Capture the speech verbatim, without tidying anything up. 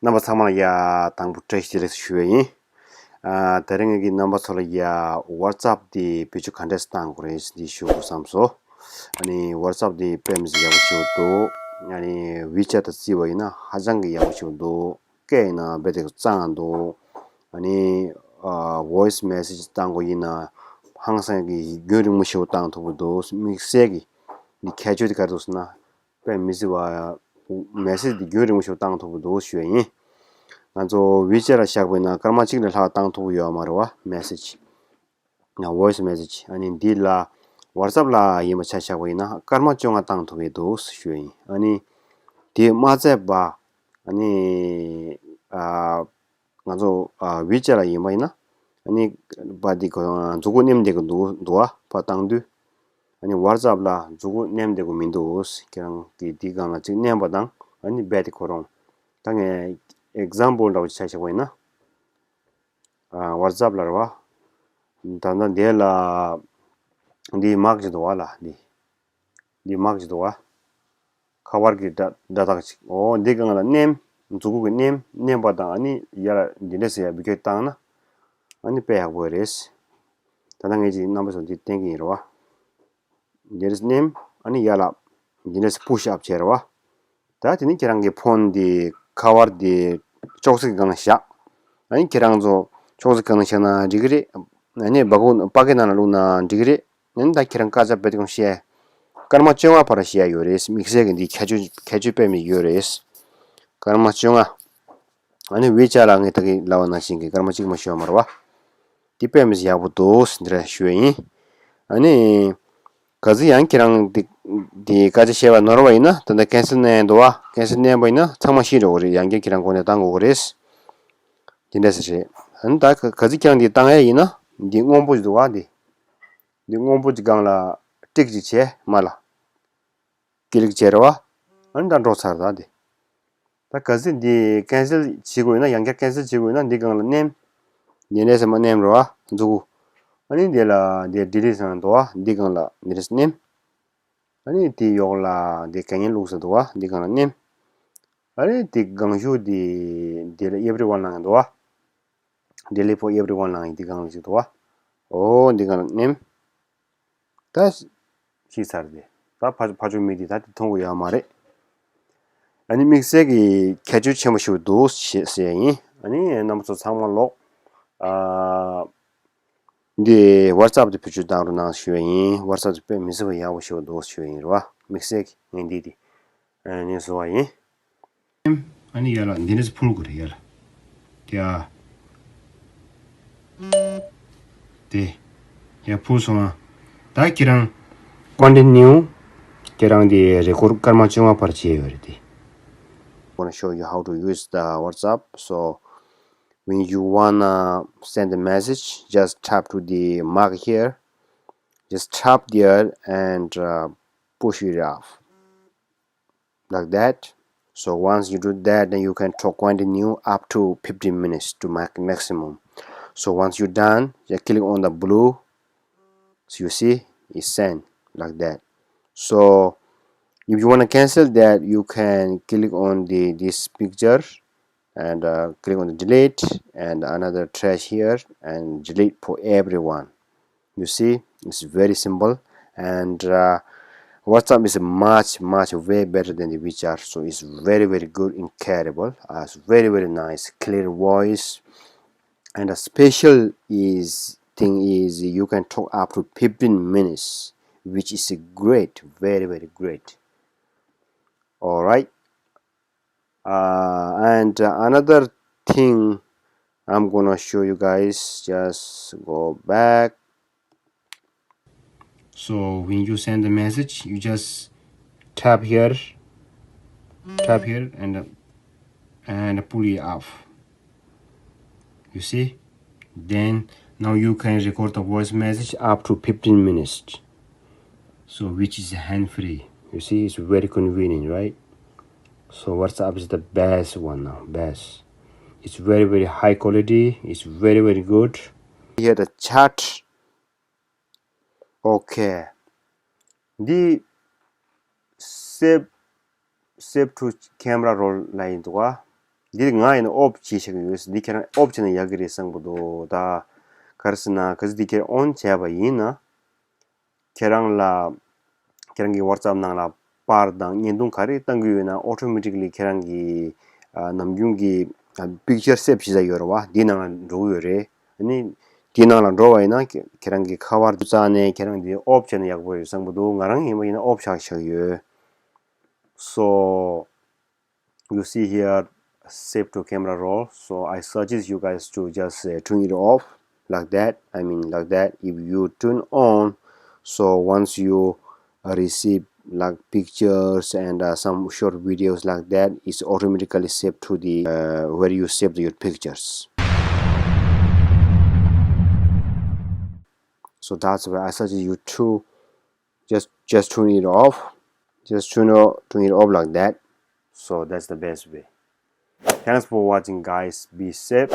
རྣམ་པ་ཚང་མ་ལ་ཡ་དང་པོ་བཀྲ་ཤིས་བདེ་ལེགས་ཞུ་བ་ཡིན། ཨ་ད་རིང་ངེད་ཀྱིས་རྣམ་པ་ཚོ་ལ་ཡ་WhatsApp་དེ་བེད་སྤྱོད་ག་འདྲས་བཏང་དགོས་རེད་འདི་ཞུ་དགོས་བསམ་སོང་། ཨ་ནི་WhatsApp་དེ་དཔེ་མི་སྲིད་ཡག་པོ་ཞིག་འདུག་ཨ་ནི་WeChat་དང་བརྩིས་པ་ཡིན་ན་ཧ་ཅང་གི་ཡག་པོ་ཞིག་འདུག་སྐད་ཡིན་ན་རྦད་དེ་གཙང་འདུག་ཨ་ནི་ཨ་voice message་བཏང་དགོས་ཡིན་ན་ཧང་སང་གི་རྒྱུན་རིང་མོ་ཞིག་བཏང་ཐུབ་ཀྱི་འདུག་དམིགས་བསལ་གྱི་འདི་ཁྱད་ཆོས་དེ་ག་རེ་འདུག་ཟེར་ན། དཔེ་མི་སྲིད་པ། མེ་སེ་ཇི་འདི་རྒྱུན་རིང་པོ་ཞིག་བཏང་ཐུབ་ཀྱི་འདུག་ཞུ་ཡ་ཡིན། ང་ཚོ་ཝི་ཅེ་ལ་བཞག་པ་ཡིན་ན་སྐར་མ་གཅིག་ལས་ལྷག་བཏང་ཐུབ་ཀྱི་ཡོད་མ་རེད་བ། མེ་སེ་ཇི། ན་ཝོ་ཡི་སི་མེ་སེ་ཇི། ཨ་ནི་འདི་ལ་ཝ་ཊི་སི་ཨེབ་ལ་ཡིན་པ་ཆ་བཞག་པ་ཡིན་ན་སྐར་མ་བཅོ་ལྔ་བཏང་ཐུབ་ཀྱི་འདུག་ཞུ་ཡ་ཡིན། ཨ་ནི་དེ་མ་ཚད་པ། ཨ་ནི་ཨ། ང་ཚོ་ཨ་ཝི་ཅེ་ལ་ཡིན་པ་ཡིན་ན། ཨ་ནི་པ་འདི་ཁོ་རང་མཛུ་གུ་མནན་བསྡད་ཀྱི་འདུག་འདུག་བ། ཕར་བཏང་དུས། ཨ་ནི་ཝ་ཊི་སི་ཨེབ་ལ་མཛུ་གུ་མནན་བསྡད་ཀྱི་མི་འདུག་ཁྱེད་རང་གིས་འདི་སྒང་ལ་གཅིག་མནན་པ་དང་ཨ་ནི་རྦད་དེ་ཁོ་རང་། ད་ངས་ཨེག་ཛམ་པལ་འདྲ་བོ་ཆ་བཞག་པ་ཡིན་ན། ཨ་ཝ་ཊི་སི་ཨེབ་ལ་རེད་བ། ད་ལྟ་འདི་ལ་འདི་མར་ཀ་ཅིག་འདུག་བ་ལ་འདི། འདི་མར་ཀ་ཅིག་འདུག་བ། ཁ་པར་གྱི་སྒྲ་སྒྲ་རྟགས་ཅིག་འོ་འདི་སྒང་ལ་མནན། མཛུ་གུ་གི་མནན། མནན་པ་དང་ཨ་ནི་ཡར་ལ་འདི་འདྲས་སེ་ཡར་འབུད་རྒྱག་བཏང་ན། ཨ་ནི་དཔེ་ཡག་པོ་རེད། ད་ལྟ་ངས་ཅིག་རྣམ་པ་ཚོ་འདི་བསྟན་གྱི་ཡིན་རེད་བ། འདི་འདྲས་མནན། ཨ་ནི་ཡར་ལ་འདི་འདྲས་སེ་པུ་ཤི་ཨབ་བྱས་རེད་བ། ད་དེ་ནི་ཁྱེད་རང་གི་ཕོན་འདི་ཁ་པར་འདི་ཅོག་ཙེ་གི་སྒང་ལ་བཞག་ཨ་ནི་ཁྱེད་རང་ཚོ་ཅོག་ཙེ་གང་ལ་བཞག་ན་འགྲིག་གི་རེད། ཨ་ནི་སྦ་ཁུག་པ་ཀེ་ནང་ལ་བླུགས་ན་འགྲིག་གི་རེད། ཨ་ནི་ད་ཁྱེད་རང་སྐད་ཆ་བེད་སྐུང་བཤད། སྐར་མ་བཅོ་ལྔ་བར་བཤད་ཡོད་རེད། དམིགས་བསལ་གྱི་འདི་ཁྱད་ཆོས་ཁྱད་ཆོས་དཔེ་མི་ཡོད་རེད། སྐར་མ་བཅོ་ལྔ། ཨ་ནི་ཝི་ཅེ་ལ་ངས་ད་གི་ལབ་པ་ནང་བཞིན་གྱི་སྐར་མ་གཅིག་མ་ཤོར་མ་རེད་བ། འདི་དཔེ་མི་སྲིད་ཡག་པོ་འདུག་འདི་འདྲ་ཞུ་ཡ་ཡིན། ཨ་ནི། ག་ཚོད་ཡང་ཁྱེད་རང་འདི་འདི་སྐད་ཆ་བཤད་པ་ནོར་བ་ཡིན་ན་ད་ལྟ་ཀེན་སེལ་མནན་འདུག་བ། ཀེན་སེལ་མནན་པ་ཡིན་ན་ཚང་མ་ཤེས་འགྲོ་གི་རེད། ཡང་བསྐྱར་ཁྱེད་རང་གོ་གནས་བཏང་དགོས་ཀྱི་རེད། འདི་འདྲ་ཟེར་རེད། ཨ་ནི་ད་ག་ག་ཚོད་ཀྱང་འདི་བཏང་ཡ་ཡིན་ན་འདི་སྔོན་པོ་ཅིག་འདུག་བ་འདི། འདི་སྔོན་པོ་ཅིག་སྒང་ལ་ཏིག་ཅིག་བྱས་མར་ལ། ཀི་ལིག་བྱས་རེད་བ། ཨ་ནི་ད་འགྲོ་ཚར་ད་འདི། ད་གལ་སྲིད་འདི་ཀེན་སེལ་བྱེད་དགོས་ན་ཡང་བསྐྱར་ཀེན་སེལ་བྱེད་དགོས་ན་འདི་སྒང་ལ་མནན། འདི་འདྲས་སེ་མར་མནན་རོ་ཨ་མཛུ་གུ། ཨ་ནི་འདི་ལ་འདི་ཌི་ལིཊ་ཟེར་ན་འདུག་ཨ་འདི་སྒང་ལ་འདི་འདྲས་སེ་མནན། ཨ་ནི་འདི་ཡོག་ལ་འདི་གན་ཡིན་ལུགས་ཟེར་འདུག་ཨ་འདི་སྒང་ལ་མནན། ཨ་ནི་འདི་སྒང་གཞུག་འདི་འདི་ལ་ཨེ་བྷི་རི་ཝན་ལ་ཡང་འདུག་ཨ། ཌི་ལིཊ་ཕོར་ཨེ་བྷི་རི་ཝན་ལ་ཡང་འདི་སྒང་ལ་ཅིག་འདུག་ཨ། ཨོ་འདི་སྒང་ལ་མནན། ད་ཤེས་ཚར་ཏེ། ད་ཕ་ཕ་ཆུ་མི་འདི་ད་དེ་མཐོང་གི་ཡོད་མ་རེད། ཨ་ནི་དམིགས་བསལ་གྱི་ཁྱད་ཆོས་ཆེན་པོ་ཞིག་འདུག་ཞེས་ཟེར་ཡ་ཡིན། ཨ་ནི་རྣམ་པ་ཚོ་ཚང་མ་ལོག་ཨ། འདི་ཝ་ཊི་སེབ་དེ་བེད་སྤྱོད་བཏང་རོགས་གནང་ཞུ་ཡ་ཡིན། ཝ་ཊི་སེབ་དེ་དཔེ་མི་སྲིད་པ་ཡག་པོ་ཞིག་འདུག་ཞུ་ཡ་ཡིན་རེད་བ། དམིགས་བསལ་གྱི་ངས་འདི་དེ་ཨ་ནི་བཟོ་བ་ཡིན། ཨ་ནི་ཡར་ལ་འདི་འདྲས་སེ་ཕུལ་དགོས་རེད་ཡར་ལ། དེ་ཨ། དེ། ཡར་ཕུལ་སོང་ཨ། ད་ཁྱེད་རང་ཀོན་ཊི་ནིའུ། ཁྱེད་རང་དེ་རེ་ཀོར་སྐར་མ་བཅོ་ལྔ་བར་བྱས་ཡོད་རེད་དེ། Gonna show you how to use the WhatsApp. So when you wanna send a message, just tap to the mark here. Just tap there and uh, push it off. Like that. So once you do that, then you can talk continue up to fifteen minutes to max maximum. So once you're done, just click on the blue. So you see, it's sent like that. So if you want to cancel that, you can click on the this picture and uh, click on the delete and another trash here and delete for everyone. You see, it's very simple and uh, WhatsApp is much much way better than the WeChat, so it's very very good, incredible, uh, it's very very nice, clear voice, and a special is thing is you can talk up to fifteen minutes, which is great, very very great. All right. Uh, and uh, another thing I'm gonna show you guys, just go back. So when you send the message, you just tap here, tap here, and uh, and pull it off. You see? Then now you can record the voice message up to fifteen minutes. So which is hand free. You see, it's very convenient, right? So WhatsApp is the best one now, best. It's very very high quality. It's very very good. Here the chat. Okay. འདི་save save to camera roll ལ་ཡིན་འདུག་ག་འདི་ང་ཡིན་ན་ཨོབ་བྱེད་ཤག་ཡོད། འདི་ཁྱེད་རང་ཨོབ་བྱས་ན་ཡག་གི་རེད་བསམ་གི་འདུག་ད་ག་རེ་ཟེར་ན། གལ་སྲིད་འདི་ཁྱེད་ཨོན་བྱས་པ་ཡིན་ན། ཁྱེད་རང་ལ་ཁྱེད་རང་གི་ཝ་ཊི་སེབ་ནང་ལ་པར་དང་བརྙན་ཐུང་ག་རེ་བཏང་གི་ཡོད་ན། ཨོ་ཊོ་མེ་ཊིག་ལི་ཁྱེད་རང་གི་ཨ་ནམ་རྒྱུན་གྱི་ཨ་པིག་ཅར་སེབ་བྱེད་ས་ཡོད་རེད་བ། འདི་ནང་ལ་འགྲོ་གི་ཡོད་རེད། ཨ་ནི་འདི་ནང་ལ་འགྲོ་བ་ཡིན་ན་ཁྱེད་ཁྱེད་རང་གི་ཁ་པར་རྩ་ནས་ཁྱེད་རང་འདི་ཨོབ་བྱས་ན་ཡག་པོ་ཡོད་བསམ་གི་འདུག་ང་རང་ཡིན་པ་ཡིན་ན་ཨོབ་བྱས་བཞག་ཡོད། So you see here, save to camera roll. So I suggest you guys to just uh, turn it off like that. I mean, like that. If you turn on, so once you uh, receive like pictures and uh, some short videos like that, it's automatically saved to the uh, where you saved your pictures. So that's why I suggest you to just just turn it off. Just turn it, turn it off like that. So that's the best way. Thanks for watching, guys. Be safe.